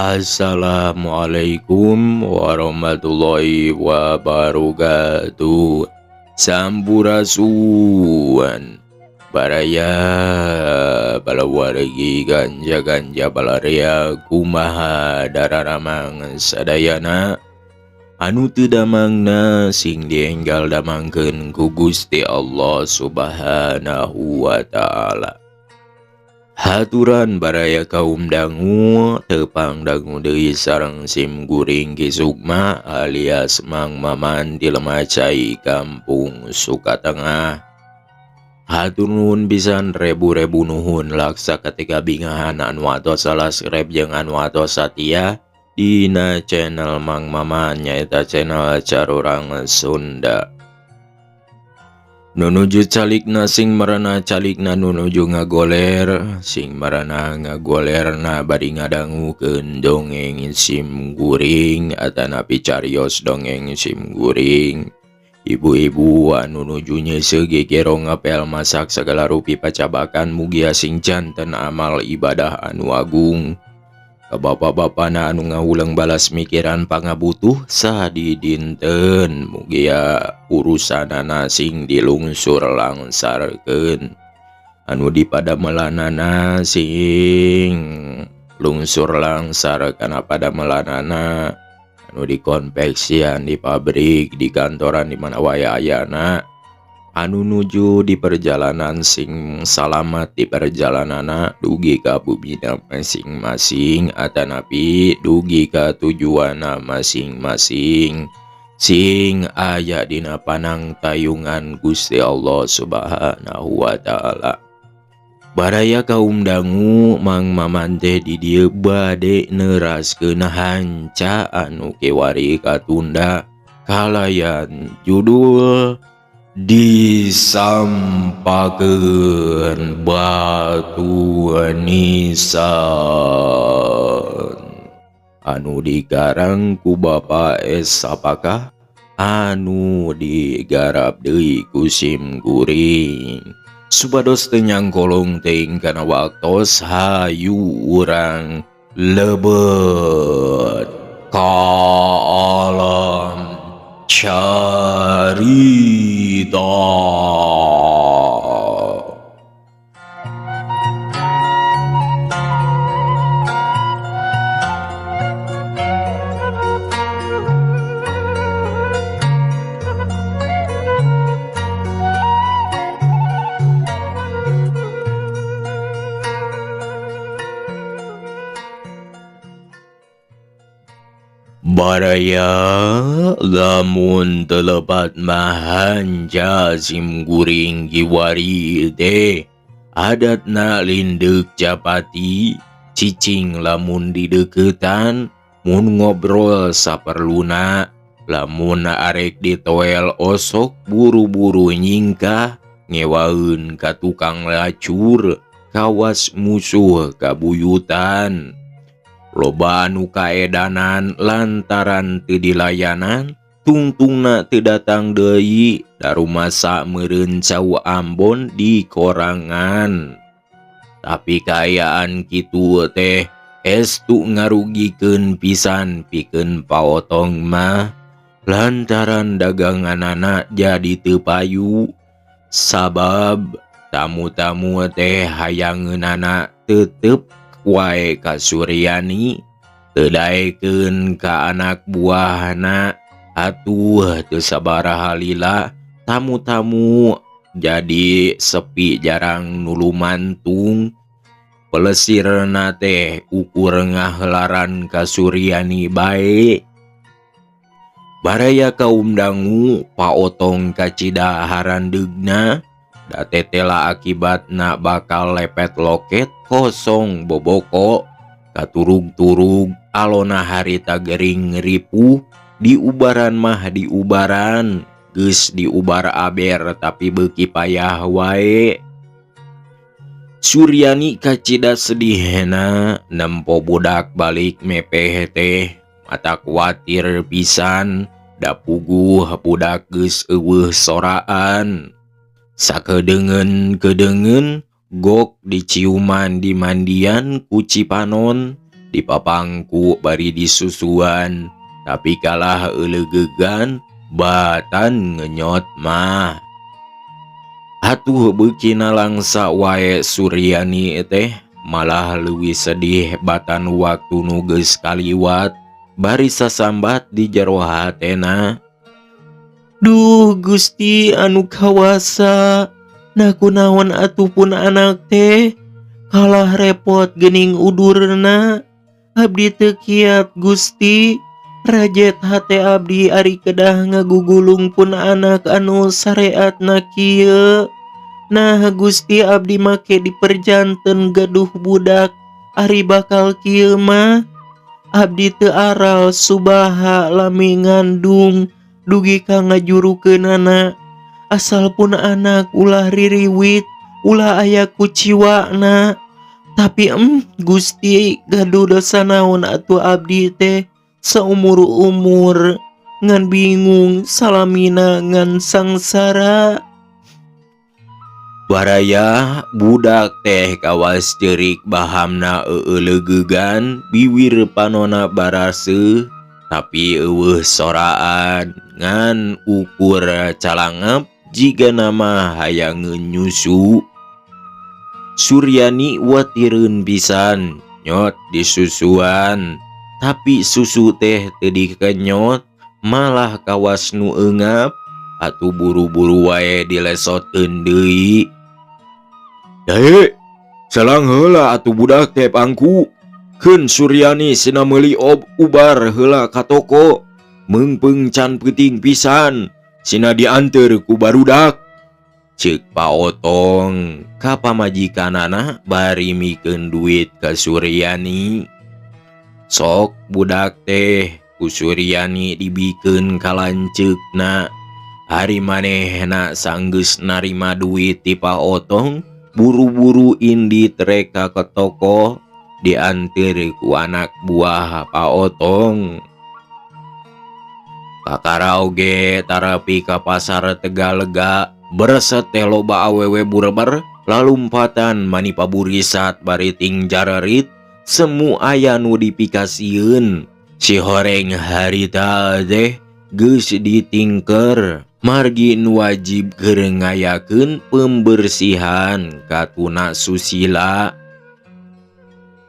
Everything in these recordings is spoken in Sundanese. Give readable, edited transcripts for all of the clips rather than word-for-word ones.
Assalamualaikum warahmatullahi wabarakatuh. Sampurasun Baraya, balawargi, ganja-ganja, balarea, kumaha dararamang sadayana? Anu teu damangna sing dienggal damangkeun ku Gusti Allah Subhanahu wa Ta'ala. Haturan baraya kaum dangu, tepang dangu deui sareng sim guring Ki Sukma alias Mang Maman di Lemah Cai, Kampung Sukatengah. Hatur nuhun pisan, rebu-rebu nuhun laksa ketika bingahan anu atos subscribe jeung anu atos satia dina channel Mang Maman, nyaeta channel Carurang Sunda. Nu nuju calikna sing merenah calikna, nu nuju ngagoler sing merenah ngagolerna, bari ngadangukeun dongeng sim guring atanapi carios dongeng sim guring. Ibu-ibu anu nuju nyeuseuh, gegero, ngapel, masak, segala rupi pacabakan, mugia sing janten amal ibadah anu agung. Ka bapak-bapana anu ngahuleng balas mikiran pangabutuh sadidinten, mugia urusanana sing dilungsur langsarkeun, anu di padamelanana sing lungsur langsar kana padamelanana, anu di konveksian, di pabrik, di kantoran, di mana wae ayana, anu nuju di perjalanan sing salamat di perjalananana dugi ka bumina masing-masing atanapi dugi ka tujuanna masing-masing, sing aya dina panang tayungan Gusti Allah Subhanahu wa Ta'ala. Baraya kaum dangu, Mang Maman teh di dieu bade neraskeun hanca anu kiwari katunda kalayan judul Disampakeun Batu Nisan anu dikarang ku Bapak S Sapakah, anu digarap deui ku sim kuring. Supados teu nyangkolong teuing kana waktos, hayu urang lebet ka alam carita. Baraya, lamun teu lepat mah hanca sim guring kiwari teh adatna lindeuk capati, cicing lamun dideukeutan, mun ngobrol saperluna, lamun arek ditoel osok buru-buru nyingkah ngewaeun ka tukang lacur, kawas musuh kabuyutan. Loba anu kaedanan lantaran teu dilayanan, tungtungna teu datang deui, darumasa meureun cau Ambon di korangan. Tapi kaayaan kitu teh estu ngarugikeun pisan pikeun paotong mah, lantaran daganganana jadi teu payu, sabab tamu-tamu teh hayangeunana tetep wae ka Suryani, teu daekeun ka anak buahna. Atuh teu sabaraha lila tamu-tamu jadi sepi, jarang nu lumantung. Pelesirna teh ukur ngahelaran ka Suryani bae. Baraya kaum dangu, paotong kacida harandeugna da tetela akibatna bakal lepet loket kosong boboko katurug-turug. Alona harita gering ripuh, diubaran mah diubaran, geus diubar aber tapi beuki payah wae. Suryani kacida sedihna nempo budak balik mepeh teh, matak kuatir pisan da puguh budak geus euweuh soraan. Sakedeungeun kedeungeun gok diciuman di mandian ku Cipanon. Dipapangku bari disusuan tapi kalah euleugeugan batan ngenyot mah. Atuh beuki nalangsa wae Suryani teh malah leuwih sedih batan waktu nu geus kaliwat bari sasambat di jero hatena. Duh Gusti anu kawasa, nah kunaon atuh pun anak teh kalah repot geuning udurna. Abdi teu kiat Gusti, rajet hate abdi ari kedah ngagugulung pun anak anu sareatna kieu. Nah Gusti abdi make diperjanten gaduh budak ari bakal kieu mah. Abdi teu aral subaha lami ngandung dugi ka ngajurukeunana. Asal pun anak ulah ririwit, ulah aya kuciwana. Tapi Gusti gaduh dosa naon atuh abdi teh saumur-umur ngan bingung salamina ngan sangsara. Baraya budak teh kawas cerik bahamna euleugeugan biwir panona baraseuh tapi eueuh soraan ngan ukur calangap jiga nama hayangeun nyusu. Suryani watireun pisan nyot disusuan tapi susu teh teu dikenyot malah kawas nu eungap atuh buru-buru wae dilesotkeun deui. Dae, salang heula atuh budak teh pangku. Keun Suryani sina meuli ubar heula ka toko. Meungpeung can peuting pisan, sina dianteur ku barudak. Ceuk Pa Otong ka pamajikanana bari mikeun duit ka Suryani. Sok budak teh ku Suryani dibikeun ka lanceukna. Ari manehna sanggeus narima duit ti Pa Otong, buru-buru indit reka ke toko dianteur ku anak buah Pa Otong. Kakara oge tarapi ka pasar Tegalega, bereset teh loba awewe bureber lalumpatan mani paburisat bari ting jararit semu aya nu dipikasieun. Si horeng harita teh geus ditingker margi nu wajib keur ngayakeun pembersihan ka tuna susila.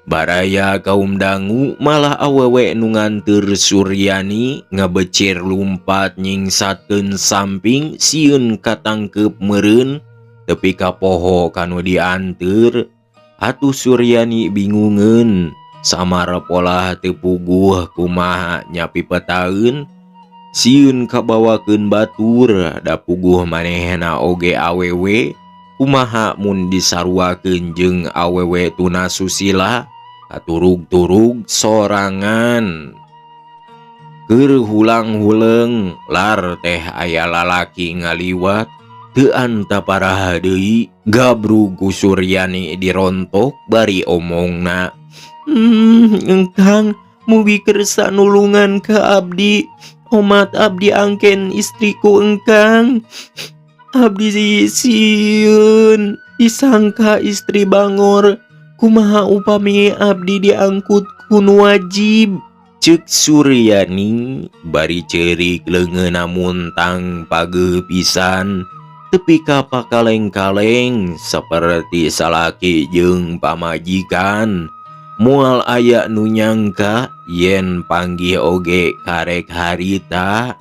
Baraya kaum dangu malah awewe nu nganteur Suryani ngabecir lumpat nyingsatkeun samping sieun katangkeup meureun tepi ka poho kanu dianteur. Atuh Suryani bingungeun samar polah teu puguh kumaha nyapi petaeun sieun kabawakeun batur da puguh manehna oge awewe kumaha mun disaruakeun jeung awewe tuna susila katurug-turug sorangan. Keur hulang-huleung lar teh aya lalaki ngaliwat teu antaparaha deui gabrug ku Suryani dirontok bari omongna. Engkang mugi kersa nulungan ka abdi, omat abdi angken istriku engkang. Abdi sieun disangka istri bangor, kumaha upami abdi diangkut ku nu wajib. Ceuk Suryani bari ceurik leungeunna muntang pageuh pisan tepi ka pakaleng-kaleng saperti salaki jeung pamajikan. Moal aya nu nyangka yen panggih oge karek harita.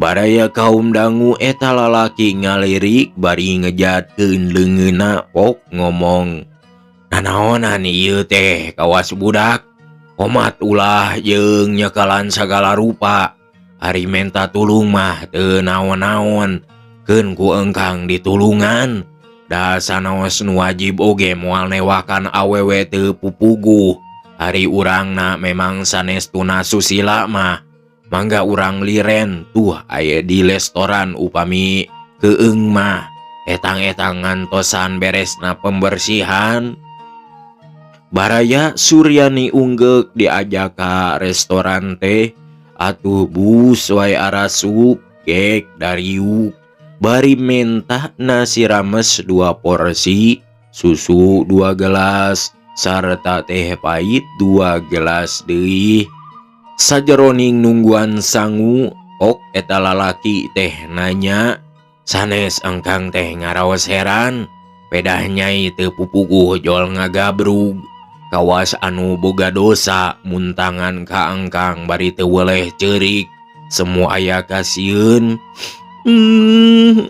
Baraya kaum dangu eta lalaki ngalirik bari ngejatkeun leungeunna pok ngomong, nanaonan ieu teh kawas budak, omat ulah jeung nyekalan sagala rupa, ari menta tulung mah teu naon-naon, keun ku engkang ditulungan, da sanaos nu wajib oge moal newakan awewe teu pupuguh, ari urangna memang sanes tuna susila mah. Mangga urang liren tuh aya di restoran upami Keung mah etang-etang ngantosan beresna pembersihan. Baraya Suryani unggeuk diajak ka restoran teh atuh bus wae arasup gek dariuk bari mentah nasi rames 2 porsi, susu 2 gelas, sarta teh pahit 2 gelas deui. Sajeroning nungguan sangu ok eta lalaki teh nanya, sanes engkang teh ngaraos heran, pedah nyai teu pupuguh jol ngagabrug. Kawas anu boga dosa muntangan ka engkang bari teu weleh ceurik, semua aya kasieun.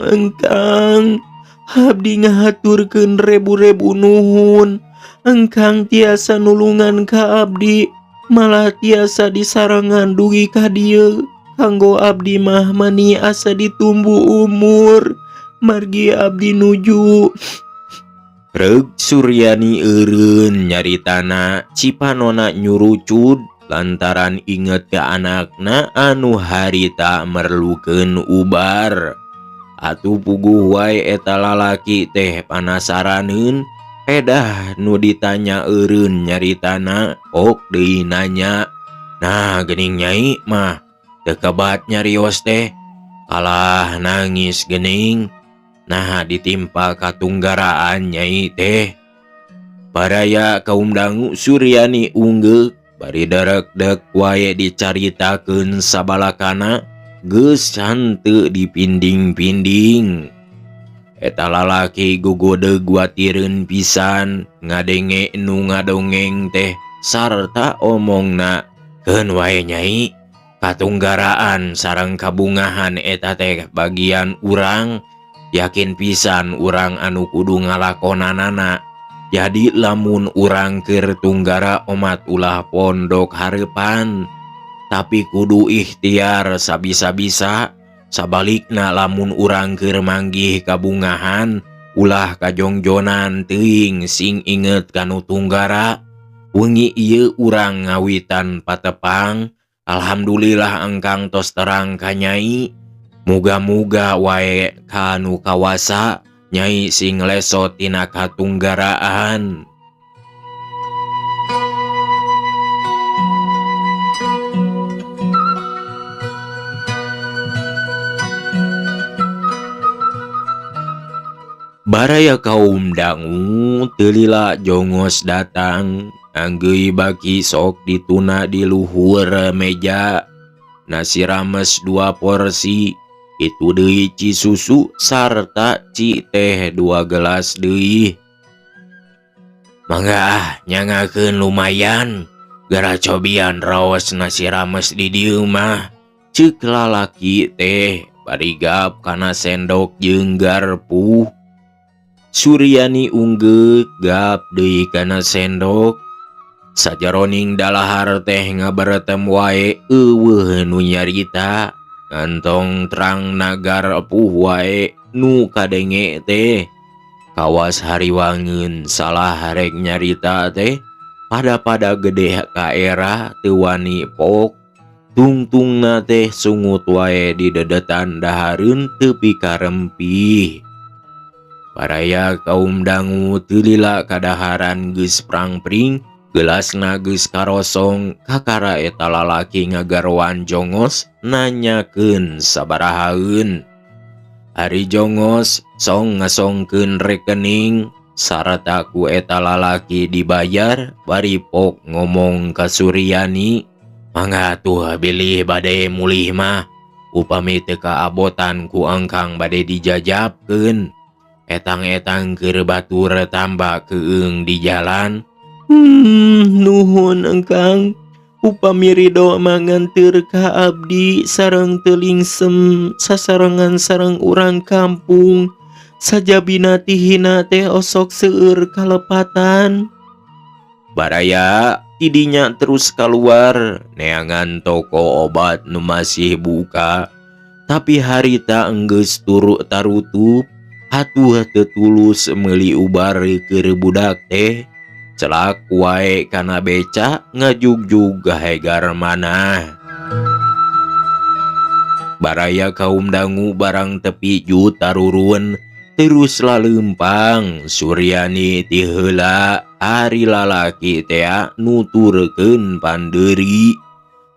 Engkang abdi ngahaturkeun rebu-rebu nuhun. Engkang tiasa nulungan ka abdi, malah tiasa disarangan dugi ka dieu. Kanggo abdi mah mani asa ditumbu umur, margi abdi nuju. Reug Suryani eureun nyaritana cipanona nyurucud lantaran inget ka anakna anu harita merlukeun ubar. Atuh puguh wae eta lalaki teh panasaraneun, pedah nu ditanya eureun nyaritana ok deui nanya. Nah geuning nyai mah teu kebat nyarios teh, kalah nangis geuning. Nah ditimpa katunggaraan nyai teh. Baraya kaum dangu Suryani unggeuk bari derek-dek wae dicaritakeun sabalakana geus henteu dipinding-pinding. Eta lalaki gogodeug watireun pisan ngadenge nu ngadongeng teh sarta omongna, keun wae nyai, katunggaraan sareng kabungahan eta teh bagian urang, yakin pisan urang anu kudu ngalakonanana. Jadi lamun urang keur tunggara omat ulah pondok hareupan, tapi kudu ikhtiar sabisa-bisa. Sabalikna lamun urang keur manggih kabungahan ulah kajongjonan teuing, sing inget kanu tunggara. Wengi ieu urang ngawitan patepang, alhamdulillah engkang tos terang ka nyai. Muga-muga wae kanu kawasa nyai sing lesot tina katunggaraan. Baraya kaum dangu teu lila jongos datang, anggeui baki sok dituna di luhur meja. Nasi rames 2 porsi, itu deui ci susu sarta ci teh 2 gelas deui. Mangga ah nyangakeun lumayan, gara cobian raos nasi rames di dieu mah. Ceuk lalaki teh bari gap kana sendok jeung garpu. Suryani unggeuk gap deui kana sendok. Sajaroning dalahar teh ngaberetem wae eueuh nu nyarita. Ngantong terang nagar puh wae nu kadenge teh. Kawas hariwangeun salah rek nyarita teh pada-pada gede ka era teu wani pok. Tungtungna teh sungut wae di dedetan dahareun teu pikarempih. Baraya kaum dangu teu lila kadaharan geus prangpring, gelasna geus karosong, kakara eta lalaki ngagaroan jongos nanyakeun sabarahaeun. Ari jongos song ngasongkeun rekening sarta ku eta lalaki dibayar, bari pok ngomong ka Suryani, mangga atuh bilih bade mulih mah, upami teu kaabotan ku engkang bade dijajabkeun. Etang-etang keur batur tambah keung di jalan. Nuhun engkang, upami ridho manganteur ka abdi sareng telingsem sasarengan sareng urang kampung. Sajabina tihina teh osok seueur kalepatan. Baraya tidinya terus keluar neangan toko obat nu masih buka, tapi harita enggeus turu tarutup. Atuh teu tulus meuli ubar keur budak teh. Celak wae kana beca ngajugjug gahegar manah. Baraya kaum dangu barang tepi ju tarurun terus lalempang Suryani ti heula ari lalaki tea nuturkeun pandeuri.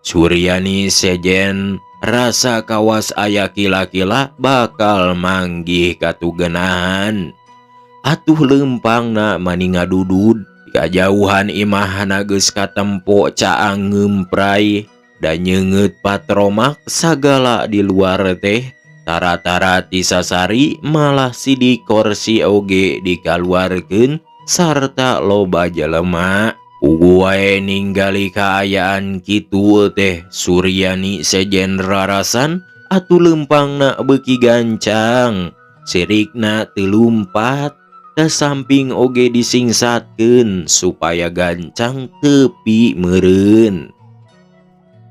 Suryani sejen rasa kawas aya kila-kila bakal manggih katugenahan. Atuh lempangna mani ngadudud kajauhan imahna geus katempo caang ngempray dan nyeungeut patromak sagala di luar teh tara-tara ti sasari malah sidik korsi oge dikaluarkeun sarta loba jelema. Puguh wae ninggali kaayaan kitu teh Suryani sejen rarasan atuh lempangna beuki gancang sirikna teu lumpat da samping oge disingsatkeun supaya gancang tepi meureun.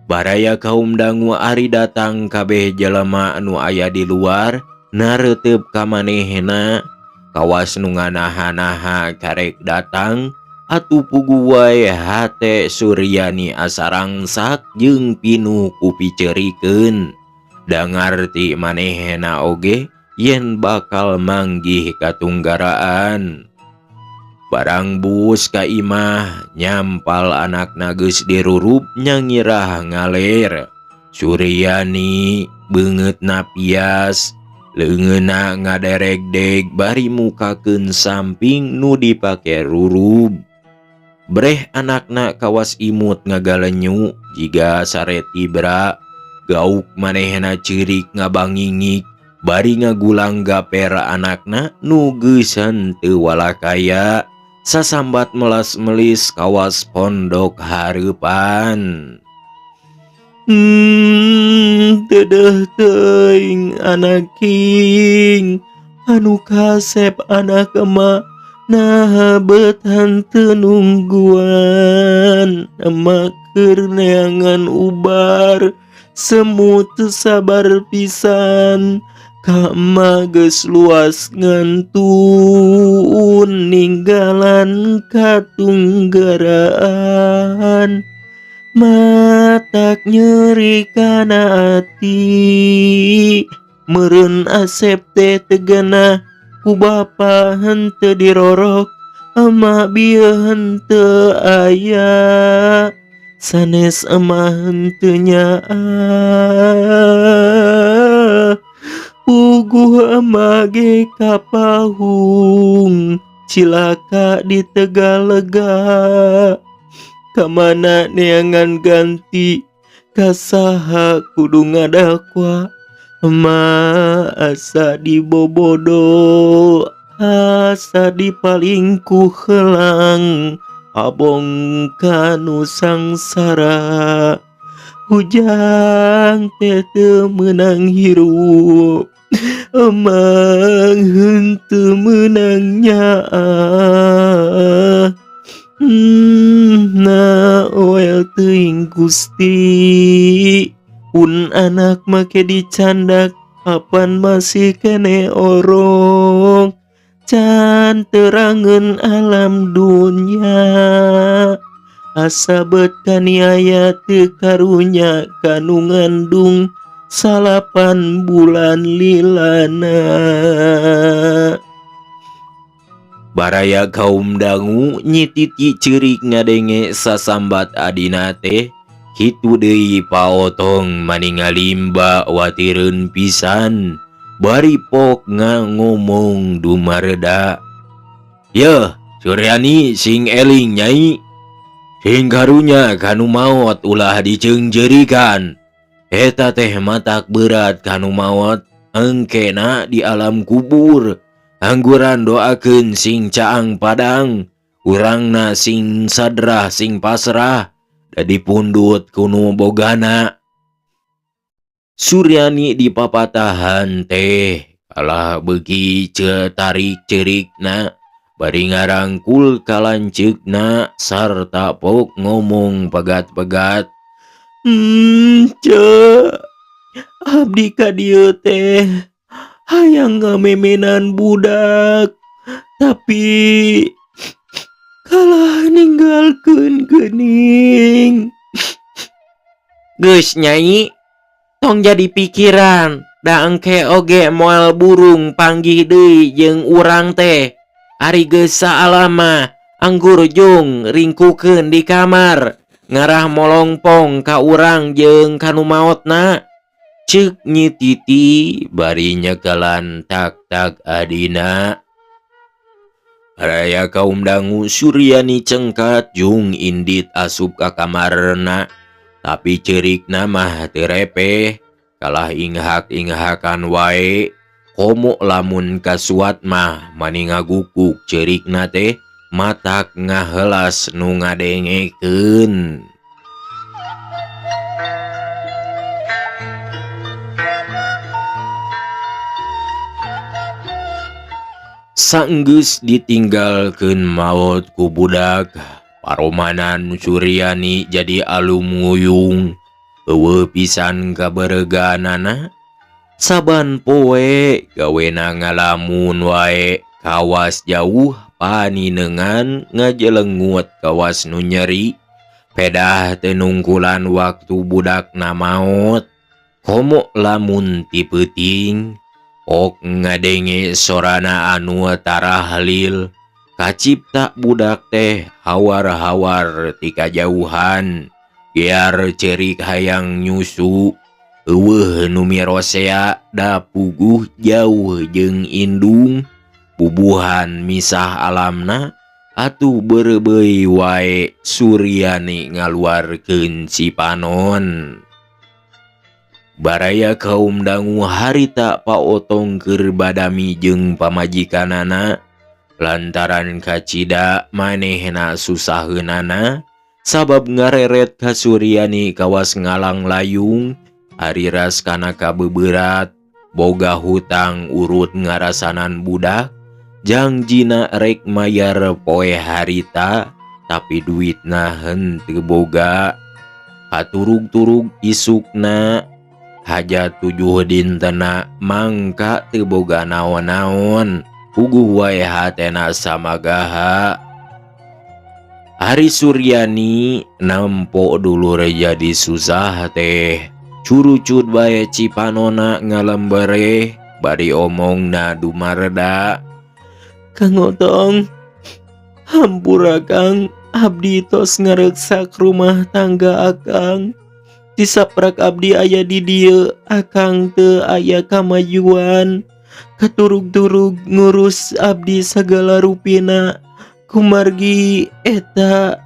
Baraya kaum dangu ari datang kabeh jelema anu aya di luar nareuteup ka manehna kawas nu nganaha-naha karek datang atuh puguh wae hate Suryani asa rangsak jeung pinuh ku piceurikeun. Da ngarti manehna oge yen bakal manggih katunggaraan. Barang bus ka imah nyampal anakna geus dirurub nyangirah ngaler. Suryani beungeutna pias leungeunna ngaderegdeg bari mukakeun samping nu dipake rurub. Breh anakna kawas imut ngagalenyu jiga sare tibra gauk manehna ceurik ngabangingik bari ngagulang gaper anakna nu geusan teu walakaya sasambat melas-melis kawas pondok hareupan. Dedeh teuing anaking anu kasep anak emak naha bet henteu nungguan emak keur neangan ubar semut teu sabar pisan ka emak geus luas ngantun ninggalan katunggaraan matak nyeri kana ati meureun Asep teh teu genah ku bapa henteu dirorok emak bieu henteu aya sanes emak henteu nyaah puguh emak ge kapahung cilaka di Tegalega kamana neangan ganti kasaha kudu ngadakwa emak asa dibobodo asa dipalingkuh helang abong kanu sangsara hujang teh teu meunang hirup emang henteu meunang nyaah. Na oel teuing Gusti pun anak make dicandak apan masih kene orong can terangeun alam dunya asa bet kaniaya teu karunya kanu ngandung 9 bulan lilana. Baraya kaum dangu nyititi ceurik ngadenge sasambat adina teh kitu deui paotong mani ngalimba watireun pisan bari pok ngomong dumareda. Yeuh Suryani sing eling nyai sing karunya kanu maot ulah diceungjeurikan eta teh matak berat kanu maot engkena di alam kubur angguran doakeun sing caang padang urangna sing sadrah sing pasrah da dipundut kunu bogana. Suryani dipapatahan teh kalah beuki tarik ceurikna bari ngarangkul kalanceukna sarta pok ngomong pegat-pegat. Ceu abdi ka dieu teh hayang ngamemenan budak tapi kalah ninggalkeun geuning. Geus nyai Tong jadi pikiran, da engke oge moal burung panggih deui jeung urang teh. Ari geus saalam mah anggur jung ringkukeun di kamar, ngarah molongpong ka urang jeung kanu maotna. Ceuk Nyi Titi bari nyekelan tak-tak adina. Baraya kaum dangu Suryani cengkat jung indit asup ka kamarna, tapi ceurikna mah teu repeh, kalah inghak-inghakan wae. Komo lamun kasuat mah mani ngagukuk ceurikna teh matak ngahelas nu ngadengekeun. Sanggeus ditinggalkeun maot ku budak, paromanan Suryani jadi alum nguyung. Eueuh pisan kabereganana. Saban poe gawena ngalamun wae, kawas jauh paninengan ngajelengut kawas nu nyeri. Pedah teu nungkulan waktu budakna maot. Komo lamun ti peuting, ok ngadenge sorana anu tarahlil. Kacipta budak teh hawar-hawar ti kajauhan, gear cerik hayang nyusu. Eueuh nu mirosea da puguh jauh jeung indung. Bubuhan misah alamna atuh beureubeuy wae Suryani ngaluarkeun cipanon. Baraya kaum dangu harita paotong keur badami jeung pamajikanana lantaran kacida manehna susaheunana sabab ngareret ka Suryani kawas ngalang layung ariras kana kabeberat boga hutang urut ngarasanan budak jangjina rek mayar poe harita tapi duitna henteu boga. Katurug-turug isukna hajat 7 dintena mangka teu boga naon-naon, puguh wae hatena samagaha. Ari Suryani nampo dulur jadi susah teh, curucut bae cipanona ngalembereh bari omongna dumareda. Kang Otong, hampura Kang, abdi tos ngareksak rumah tangga akang. Disaprak abdi aya di dieu, akang teu aya kamajuan. Katurug-turug ngurus abdi sagala rupina. Kumargi eta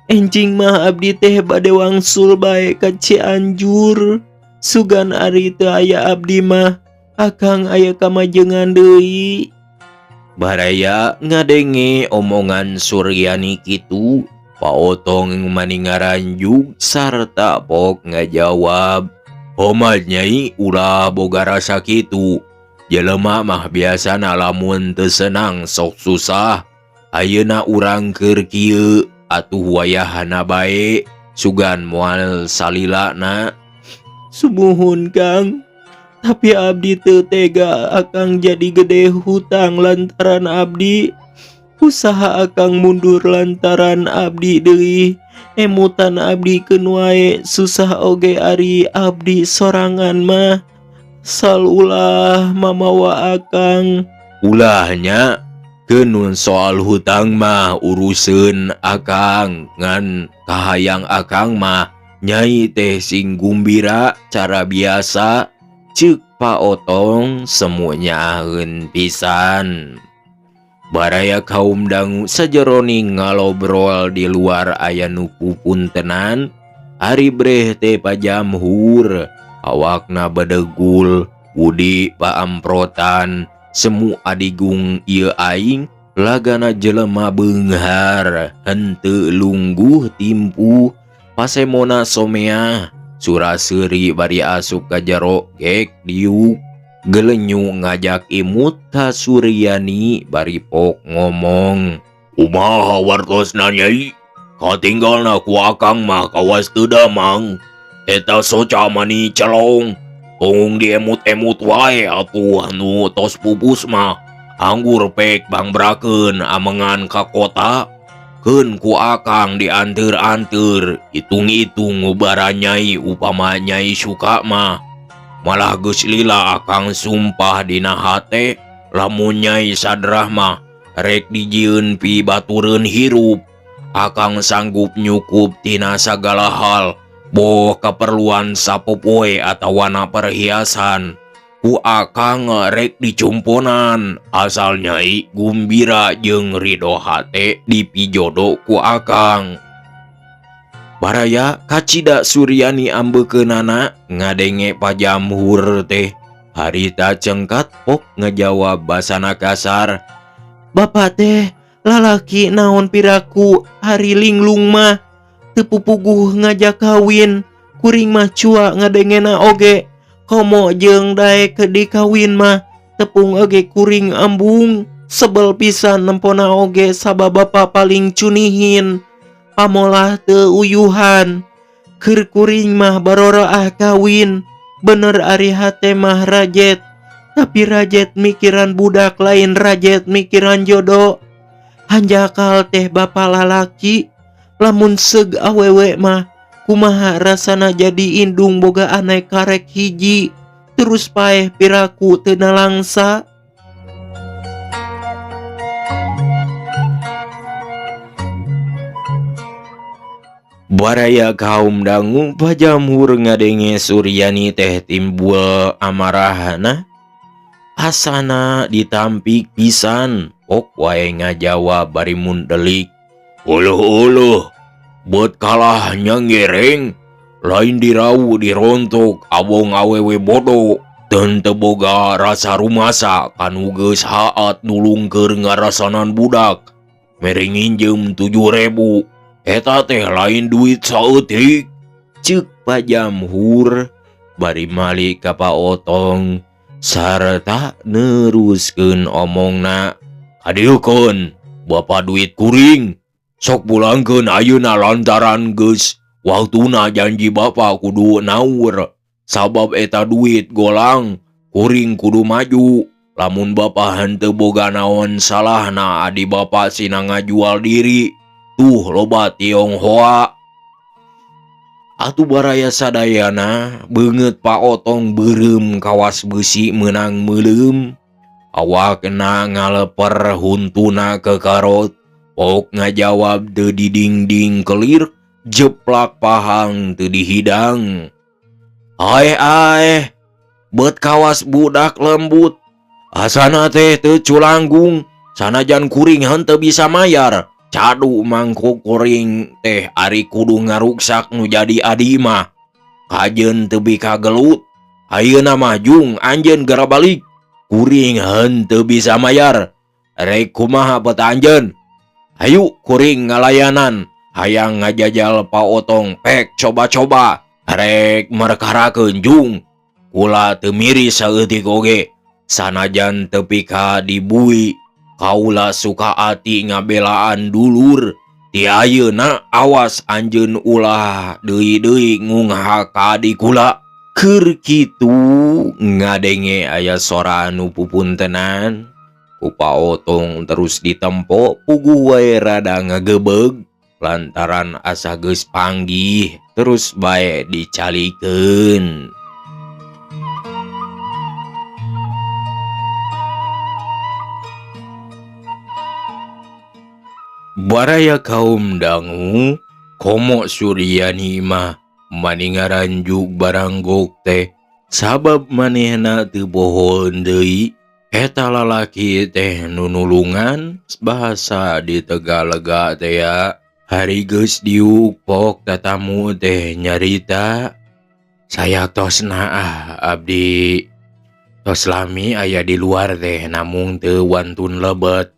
enjing mah abdi teh bade wangsul bae ka Cianjur. Sugan ari teu aya abdi mah akang aya kamajengan deui. Baraya ngadenge omongan Suryani kitu, Paotong maningaranjug sarta pok ngajawab, Omat nyai ulah boga rasa kitu. Jelema mah biasana lamun teu senang sok susah. Ayeuna urang keur kieu atuh wayahana bae sugan moal salilana. Sumuhun Kang, tapi abdi teu tega akang jadi gede hutang lantaran abdi. Usaha akang mundur lantaran abdi deui. Emutan abdi keun wae susah oge ari abdi sorangan mah. Sal ulah mamawa akang. Ulahnya keun soal hutang mah uruseun akang, ngan kahayang akang mah nyai teh sing gumbira cara biasa. Ceuk Paotong semuanya aheun pisan. Baraya kaum dangu sajeroning ngalobrol di luar aya nu pupuntenan. Ari breh teh pajamhur, awakna bedegul, budi paamprotan, semu adigung ieu aing lagana jelema beunghar, henteu lungguh timpuh, pasemona someah, suraseuri bari asup ka jero gek diuk. Gelenyu ngajak imut ka Suryani bari pok ngomong, Kumaha wartosna nyai? Katinggalna ku akang mah kawas teu damang. Eta soca mani celong, tong diemut-emut wae atuh nu tos pupus mah. Anggur pek bangbrakeun amengan ka kota, keun ku akang dianteur-anteur, hitung-hitung ngubara nyai upama nyai suka mah. Malah geus lila akang sumpah dina hate lamun Nyai Sadrah mah rek dijieun pibatureun hirup. Akang sanggup nyukup tina sagala hal, boh keperluan sapopoe atawana perhiasan. Ku akang rek dicumponan, asal Nyai gumbira jeung ridho hate dipijodo ku akang. Baraya kacida Suryani ambekeunana ngadenge pajamhur teh. Harita cengkat pok ngejawab basana kasar. Bapak teh lalaki naon piraku hari linglung mah teu pupuguh ngajak kawin, kuring mah cua ngadengena oge. Komo jeung daek dikawin mah tepung oge kuring ambung. Sebel pisan nempona oge sabab bapak paling cunihin. Pamolah teu uyuhan. Keur kuring mah baroroah kawin. Bener ari hate mah rajet, tapi rajet mikiran budak lain rajet mikiran jodoh. Hanjakal teh bapa lalaki, lamun seug awewe mah kumaha rasana jadi indung boga anak karek hiji, terus paeh piraku teu nalangsa. Baraya kaum dangu pajamhur ngadenge Suryani teh timbul amarahna. Asana ditampik pisan, pok wae ngajawab bari mundelik. Uluh-uluh, buat kalah nyangereng, lain dirau dirontok abong awewe bodoh. Teu boga rasa rumasa kanu geus haat nulung keur ngarasanan budak. Mere nginjem 7.000, eta teh lain duit saeutik. Ceuk pajamhur bari malik ka Pak Otong sarta neruskeun omongna. Kadieukeun bapa duit kuring, sok pulangkeun ayeuna lantaran geus waktuna janji bapa kudu naur. Sabab eta duit golang, kuring kudu maju. Lamun bapa henteu boga naon salahna adi bapa sina ngajual diri. Tuh loba Tionghoa. Atuh baraya sadayana beungeut Pak Otong beureum kawas beusi meunang meuleum. Awakna ngaleper huntuna kekarot. Pok ngajawab teu didingding kelir, jeplak pahang teu dihidang. Aeh aeh, beut kawas budak lembut. Asana teh teu culanggung, sanajan kuring henteu bisa mayar. Cadu mangkuk kuring teh ari kudu ngaruksak nu jadi adi mah. Kajeun teu bika gelut. Ayeuna mah jung anjeun gera balik. Kuring henteu bisa mayar. Rek kumaha peta anjeun? Hayu kuring ngalayanan. Hayang ngajajal Pak Otong pek coba-coba. Rek merkarakeun jung. Kula teu miris saeutik oge. Sanajan tepi ka dibui. Kaula suka ati ngabelaan dulur. Ti ayeuna awas anjeun ulah deui-deui ngunghak ka adi kula. Keur kitu ngadenge aya sora anu pupuntenan. Ku Pak Otong terus ditempo puguh wae rada ngagebeg lantaran asa geus panggih terus bae dicalikeun. Baraya kaum dangu komo Suryani mah maningaranjuk baranggok teh sabab manehna teu bohon deui. Eta lalaki teh nu nulungan bahasa di Tegalega teh ya. Hari geus diuk pok tatamu teh nyarita saya tos naah abdi tos lami aya di luar teh namung teu wantun lebet.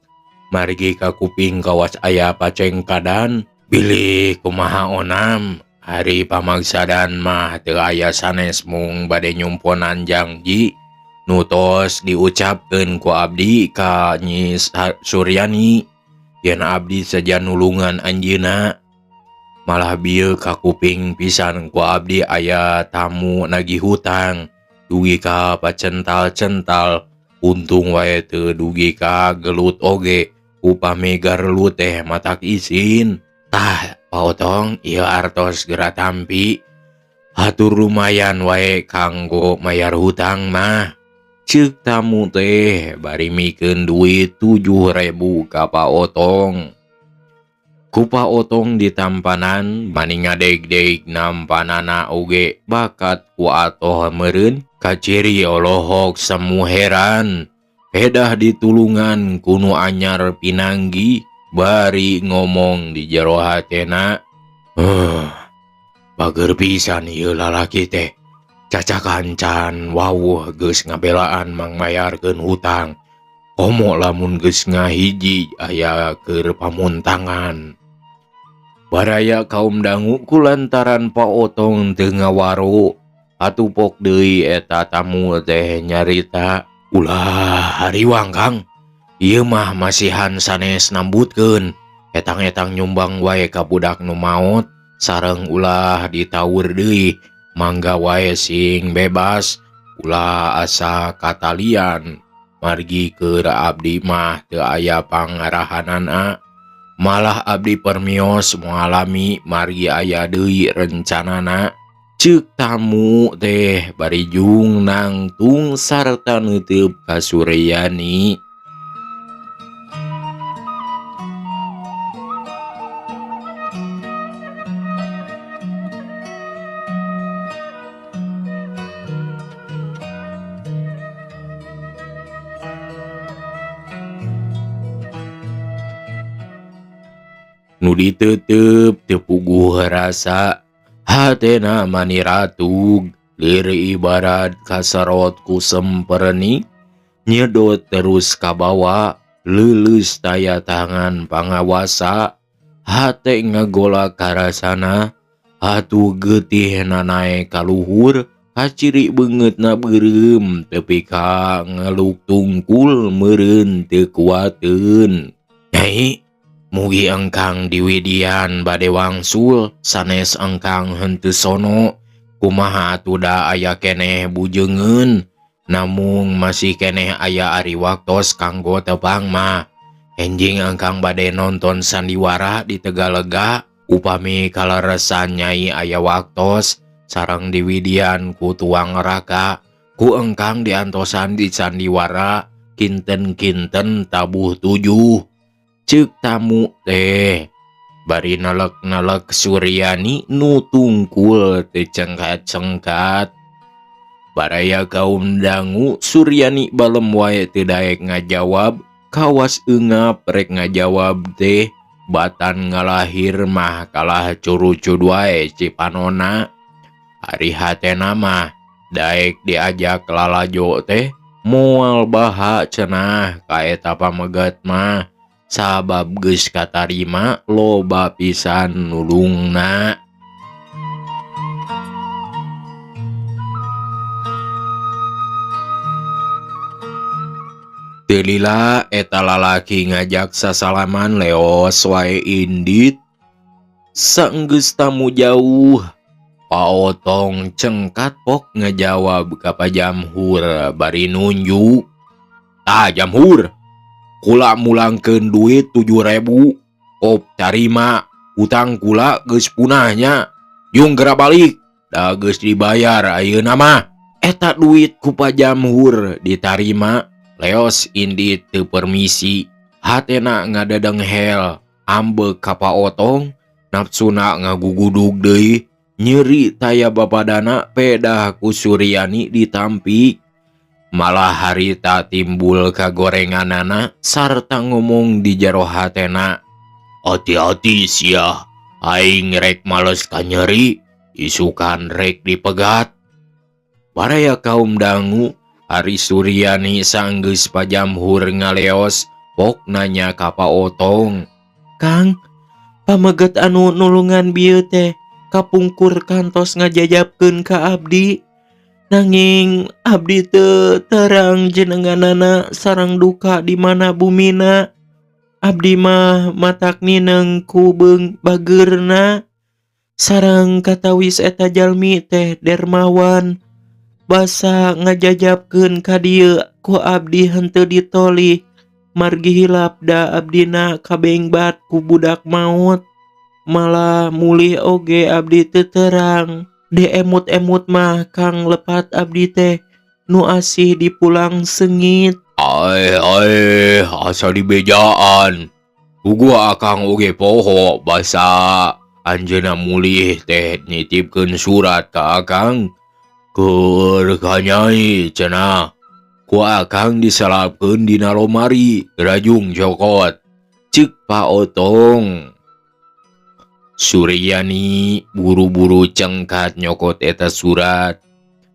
Margi ka kuping kawas aya pacengkadan bilih kumaha onam hari pamagsadan mah teu aya sanes mung bade nyumponan janji nu tos diucapkeun ku abdi ka Nyi Suryani yen abdi seja nulungan anjeunna. Malah bieu ka kuping pisan ku abdi aya tamu nagih hutang dugi ka pacental-cental untung wae teu dugi ka gelut oge upami garelu teh matak isin. Tah Pak Otong ieu artos geura tampi. Hatur lumayan wae kanggo mayar hutang mah. Ceuk tamu teh bari mikeun duit 7.000 ka Pak Otong. Ku Pak Otong ditampanan mani ngadeg-deg nampanana oge bakat ku atoh meureun kaciri olohok semu heran. Pedah ditulungan ku nu anyar pinanggi bari ngomong di jero hatena. Bager pisan ieu lalaki teh. Cacakan can wawuh geus ngabelaan mangmayarkeun hutang. Komo lamun geus ngahiji aya keur pamuntangan. Baraya kaum dangu kulantaran Pak Otong teu ngawaru. Atupok deui eta tamu teh nyarita, ulah hariwang Kang. Ieu mah masihan sanes nambutkeun. Etang-etang nyumbang wae ka budak nu maot sareng ulah ditaur deui. Mangga wae sing bebas, ulah asa katalian. Margi keur abdi mah teu aya pangarahanana. Malah abdi permios mengalami margi aya deui rencanana. Ceuk tamu teh bari jung nangtung sarta neuteub ka Suryani. Nu diteuteup teu puguh rasa hatena mani ratug lir ibarat kasarot ku semperni nyedot terus kabawa leuleus taya tangan pangawasa hate ngagolak karasana atuh geutihna naek ka luhur kaciri beungeutna beureum tepi ka ngeluk tungkul meureun teu kuateun. Nyai, mugi engkang diwidian bade wangsul sanes engkang henteu sono kumaha atuh da aya keneh bujeungeun namung masih keneh aya ari waktos kanggo tepang mah. Enjing engkang bade nonton sandiwara di Tegalega upami kaleresan nyai aya waktos sareng diwidian ku tuang raka ku engkang diantosan di sandiwara kinten-kinten tabuh 7. Ceuk tamu teh bari nelek-nelek Suryani nu tungkul teu cengkat-cengkat. Baraya kaum dangu Suryani balem wae teu daek ngajawab, kawas eungap rek ngajawab teh batan ngalahir mah kalah curucud wae cipanona. Ari hatena mah daek diajak lalajo teh moal baha cenah ka eta pamegat mah. Sabab geus katarima loba pisan nulungna. Teu lila eta lalaki ngajak sasalaman leos wae indit. Saenggeus tamu jauh, Pak Otong cengkat pok ngajawab ka Pak Jamhur bari nunjuk. Tah Jamhur, kula mulangkeun duit 7.000, kop tarima utang kula geus punahnya. Jung geura balik, da geus dibayar ayeuna mah. Eta duit ku Pak Jamhur ditarima, leos indit teu permisi. Hatena ngadedenghel, ambek ka Pak Otong, nafsuna ngagugudug deui, nyeri taya bapadana pedah ku Suryani ditampi. Malah harita timbul kagorenganana sarta ngomong di jero hatena. Hati-hati sia, aing rek males kanyeri, isukan rek dipegat. Baraya kaum dangu, ari Suryani sanggeus pajamhur ngaleos, pok nanya ka Pak Otong. Kang, pameget anu nulungan bieu teh kapungkur kantos ngajajabkeun ka abdi. Nanging abdi teu terang jenenganana sareng duka di mana bumina. Abdi mah matak nineng ku beung bageurna. Sareng katawis eta jalmi teh dermawan. Basa ngajajabkeun ka dieu ku abdi henteu ditolih. Margi hilap da abdina kabengbat ku budak maut. Malah mulih oge abdi teu terang. Diemut-emut mah Kang lepat abdi teh nu asih dipulang seungit. Aeh aeh asa dibejaan. Puguh akang oge poho basa anjeunna mulih teh nitipkeun surat ka akang. Keur ka Nyai cenah. Ku akang disalapkeun dina lomari rajung cokot. Ceuk Pak Otong. Suryani buru-buru cengkat nyokot eta surat.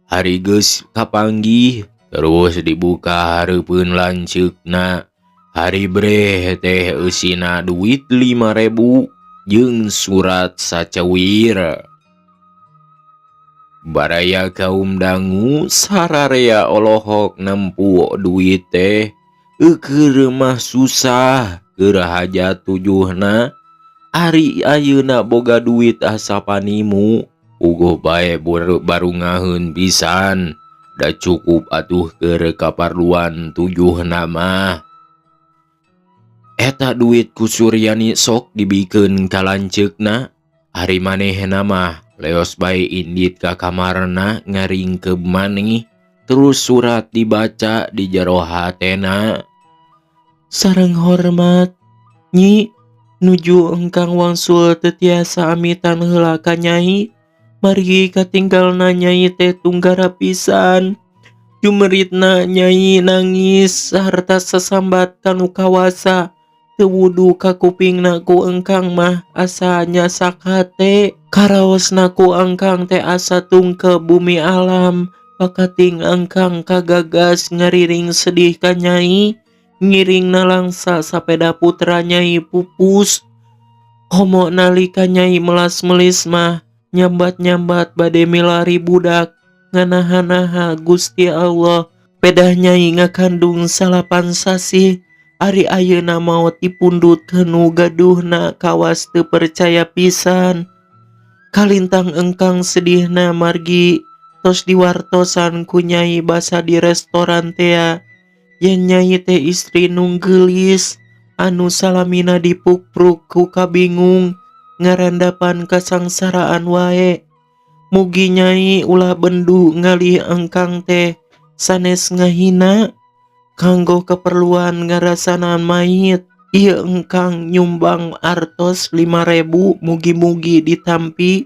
Ari geus kapanggih terus dibuka hareupeun lanceukna. Ari breh teh eusina duit 5.000 jeung surat sacewir. Baraya kaum dangu sararea olohok nempu duit teh keur mah susah keur hajat tujuhna. Ari ayeuna boga duit asa panimu puguh bae barungaheun pisan da cukup atuh keur kaparluan tujuhna mah. Eta duit ku Suryani sok dibikeun ka lanceukna. Ari manehna mah leos bae indit ka kamarna ngaringkeub maneh terus surat dibaca di jero hatena. Sareng hormat Nyi, nuju engkang wangsul teu tiasa amitan heula ka Nyai, margi katinggalna Nyai teh tunggara pisan. Jumeritna Nyai nangis sarta sasambat ka nu kawasa. Teu wudu ka kupingna ku engkang mah asa nyasak hate. Karaosna ku engkang teh asa tungkep bumi alam. Pakating engkang kagagas ngariring sedih ka Nyai. Ngiring nalangsa sapeda putra Nyai pupus. Komo nalika Nyai melas-melis mah nyambat-nyambat bade milari budak. Nganaha-naha Gusti Allah pedah Nyai ngakandung 9 sasih. Ari ayeuna maot dipundhut nu gaduhna kawas teu percaya pisan. Kalintang engkang sedihna margi tos diwartosan ku Nyai basa di restoran tea. Yen Nyai teh istri nu geulis anu salamina dipukpruk ku kabingung ngarandapan kasangsaraan wae. Mugi Nyai ulah bendu ngalih engkang teh sanes ngahina kanggo keperluan ngarasanan mayit. Ieu engkang nyumbang artos 5.000 mugi-mugi ditampi.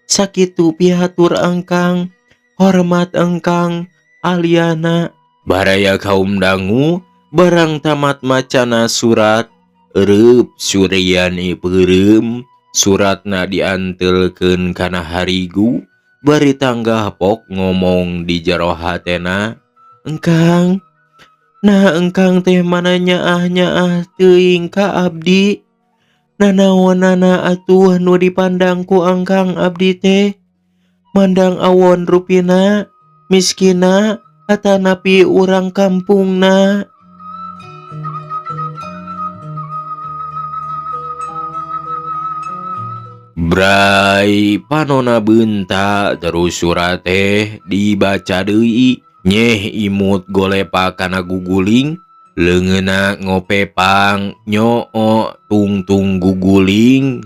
Sakitu pihatur engkang, hormat engkang Aliana. Baraya kaum dangu barang tamat macana surat ereup Suryani peureum suratna diantelkeun kana harigu bari tanggah pok ngomong di jero hatena. Engkang, nah engkang teh mana nyaah-nyaah teuing ka abdi. Nanaonana atuh nu dipandang ku engkang abdi teh. Mandang awon rupina, miskina, atanapi urang kampungna. Bray panona beunta terus surat teh dibaca deui. Nyeh imut golepa kana guguling, leungeunna ngopepang nyoo tungtung guguling.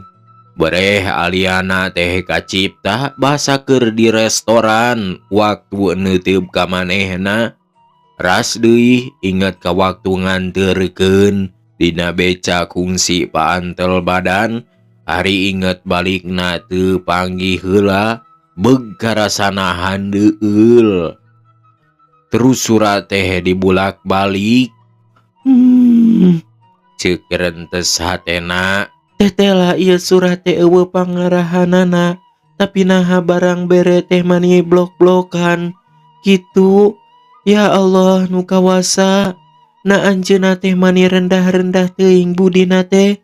Bereh Aliana teh kacipta basa keur di restoran waktu neuteup ka manehna. Ras deui inget ka waktu nganterkeun dina beca kungsi paantel badan. Ari inget balikna teu panggih heula beug karasana handeueul. Terus surat teh dibulak-balik. Ceuk rentes hatena. Tetela ieu surat teh eueuh pangarahanana, tapi naha barang bere teh mani blok-blokan kitu. Ya Allah nu kawasa, na anjeunna teh mani rendah-rendah teuing budina teh.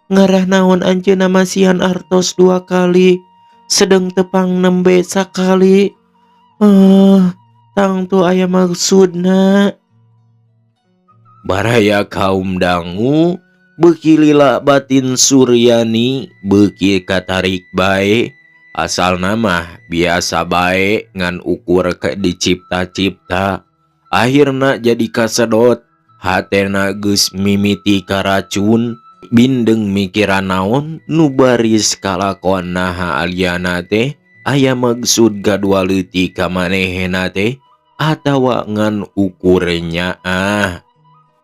Ngarah naon anjeunna masihan artos 2 kali, sedeng tepang nembe sakali. Tangtu aya maksudna. Baraya kaum dangu beuki lila batin Suryani beuki katarik bae. Asalna mah biasa bae ngan ukur ke dicipta-cipta. Akhirna jadi kasedot, hatena geus mimiti karacun. Bindeng mikiran naon nu baris kalakon naha Aliana teh Aya maksud kadua leutik ka manehna teh atawa ngan ukur nyaah?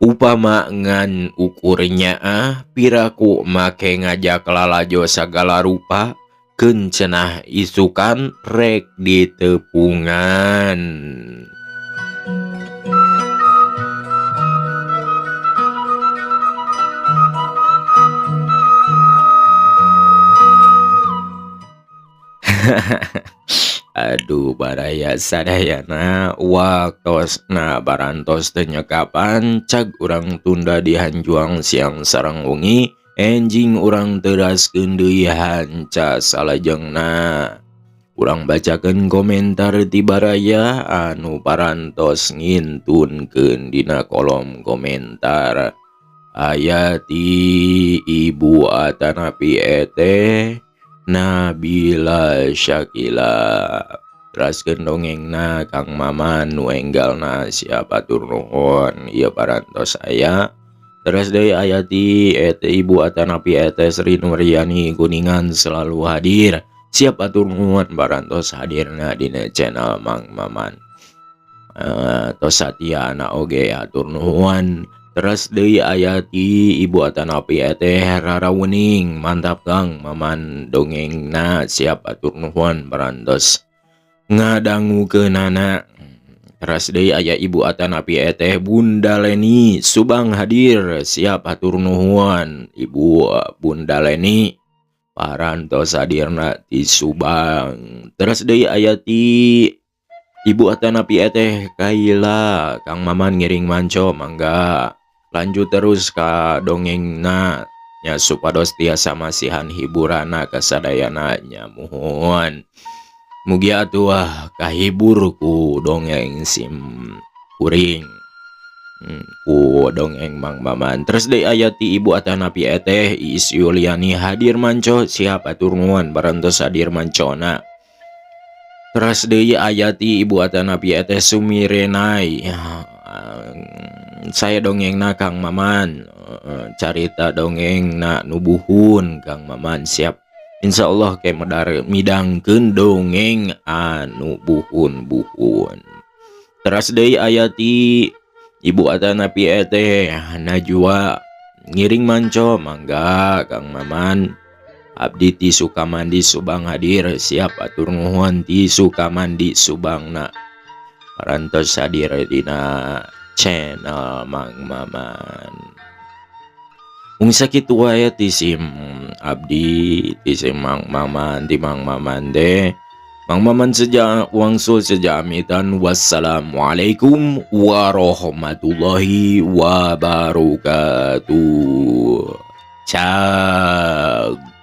Upama ngan ukur nyaah, piraku make ngajak lalajo sagala rupa? Keun cenah isukan rek ditepungan. Aduh, baraya sadayana, waktosna barantos teu nyekapan. Cag urang tunda di hanjuang siang sareng wengi, enjing urang teraskeun deui hanca salajengna. Urang bacakeun komentar ti baraya anu parantos ngintunkeun dina kolom komentar. Aya ti Ibu atanapi eteh Nabila Syakila, "Teraskeun dongengna Kang Maman nu enggalna, siap hatur nuhun." Ieu parantos aya. Terus deui aya ti eteh Ibu atanapi eteh Sri Nuryani Kuningan, "Selalu hadir, siap hatur nuhun parantos hadirna dina channel Mang Maman." Tos satia anak oge, hatur nuhun. Terus deui aya ti Ibu atanapi eteh Rara Wening, "Mantap Kang Maman dongengna, siap hatur nuhun parantos ngadangukeunana." Terus deui aya Ibu atanapi eteh Bunda Leni Subang, "Hadir, siap hatur nuhun Ibu Bunda Leni parantos hadirna ti Subang." Terus deui aya ti Ibu atanapi eteh Kaila, "Kang Maman ngiring manco, mangga lanjut terus ka dongengna nya supados tiasa masihan hiburanna ka sadayana." Nya, muhun, mugi atuh ah kahibur ku dongeng sim kuring, ku dongeng Mang Maman. Terus deui aya ti Ibu atanapi eteh Iis Yuliani, "Hadir manco, siap hatur nuhun parantos hadir mancona." Terus deui aya ti Ibu atanapi eteh Sumirenai, "Saya dongengna Kang Maman, carita dongengna nu buhun Kang Maman." Siap, insyaallah ke medar midangkeun dongeng anu buhun-buhun. Terus deui aya ti Ibu atanapi eteh Najwa, "Ngiring manco, mangga Kang Maman, abdi ti Sukamandi Subang hadir, siap hatur nuhun ti Sukamandi Subangna parantos hadir dina channel Mang Maman. Mung sakitu wae ti sim abdi, ti sim Mang Maman, ti Mang Maman deh. Mang Maman seja wangsul seja amitan. Wassalamualaikum warahmatullahi wabarakatuh. Cag.